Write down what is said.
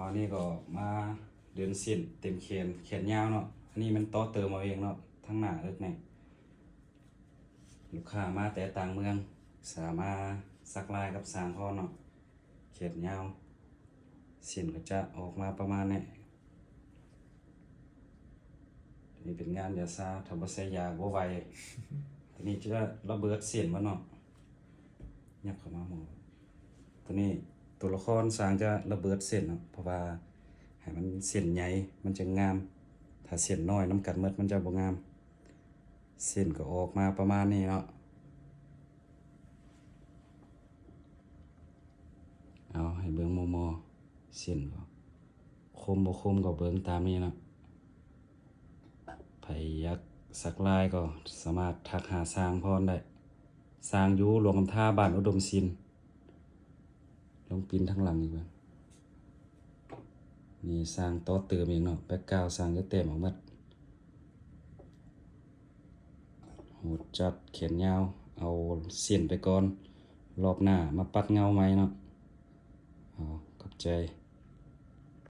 ອັນນີ້ກໍມາເດີນເສັ້ນເຕັມແຂນ ແຂນຍາວເນາະ. ອັນນີ້ມັນຕໍ່ເຕີມເອົາເອງເນາະ ທາງໜ້າເອິກນີ້ ລູກຄ້າມາແຕ່ຕ່າງເມືອງ ສາມາດສັກລາຍກັບຊ່າງເຮົາເນາະ. ແຂນຍາວ ເສັ້ນກໍຈະອອກມາປະມານນີ້. ນີ້ເປັນງານຢາຊາ ຖ້າບໍ່ໃສ່ຢາບໍ່ໄຫວ. ຕົວນີ້ຈະລະເບີດເສັ້ນມັນເນາະ. ຫຍັບເຂົ້າມາໝໍ. ຕົວນີ້ ຕົວລະຄອນຊ່າງຈະລະເບີດເສັ້ນເນາະ ເພາະວ່າໃຫ້ມັນເສັ້ນໃຫຍ່ມັນຈະງາມ. ຖ້າເສັ້ນນ້ອຍນຳກັນໝົດມັນຈະບໍ່ງາມ. ເສັ້ນກໍອອກມາປະມານນີ້ເນາະ. ເອົາ ໃຫ້ເບິ່ງໝໍໆ ເສັ້ນກໍຄົມບໍ່ຄົມກໍເບິ່ງຕາມນີ້ເນາະ. ໃຜຢາກສັກລາຍກໍສາມາດທັກຫາຊ່າງພອນໄດ້. ຊ່າງຢູ່ຫຼວງນ້ຳທາ ບ້ານອຸດົມສິນ. ລອງປິ່ນທາງຫຼັງອີກເບິ່ງ. ນີ້ຊ່າງຕໍ່ເຕີມອີກເນາະ. ແບັກກຣາວຊ່າງຈະແຕ້ມອອກໝົດ. ໂຫດຈັດ ແຂນຍາວ ເອົາເສັ້ນໄປກ່ອນ ລອບໜ້າມາປັດເງົາໃໝ່ເນາະ. ເອົາ ຂອບໃຈ.